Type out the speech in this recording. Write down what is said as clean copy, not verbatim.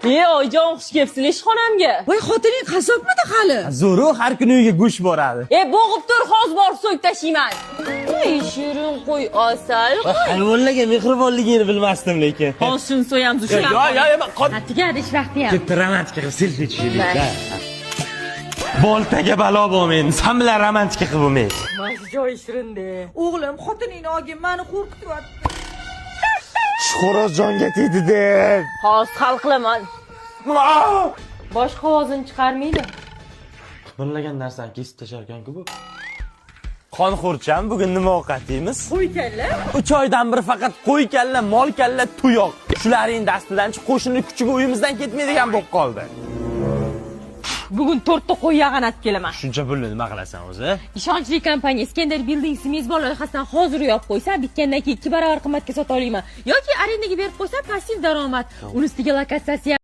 E, oyijon, xush kelibsiz ishxonamga. Voy, xotining qassobmidi hali? Zo'ru, har kuni uyga go'sht boradi. E, bo'g'ib tur, hozir borib so'yib tashlayman. Voy, shirin qo'y, asal qo'y. Hayvonlarga mehribonligingni bilmasdim lekin. Hozir shuni so'yamiz, Yo, shuni. yo, yo, qot. Tugadi ish vaqti ham. Bitta romantika qilib selfi tushaylik. Boltaga balo bo'lmaydi. San bilan romantika qilib bo'lmaydi. Mana shu joyi shirin-da. O'g'lim, xotiningni olgin, mani qo'rqityapti. Xo'roz jonga tegdi deb. Hozir hal qilaman. Boshqa ovozini chiqarmaydi. Qimirlagan narsani kesib tashlar ekan-ku bu. Qonxo'rcham, bugun nima ovqat yeymiz? Qo'y kalla. 3 oydan beri faqat qo'y kalla, mol kalla, tuyoq. Shularning dastidan qo'shini kuchugi uyimizdan ketmaydigan bo'lib qoldi. Bugun to'rtta qo'y yag'ini olib kelaman. Shuncha pulni nima qilasan o'zi? Ishonchli kompaniya Iskandar Buildings mezbon loyihasidan hozir uy olib qo'ysam, bitgandan keyin 2 barobar qimmatga sota olaman. Yoki arendaga berib qo'ysam, passiv daromad. Uni ustiga lokatsiyasi ham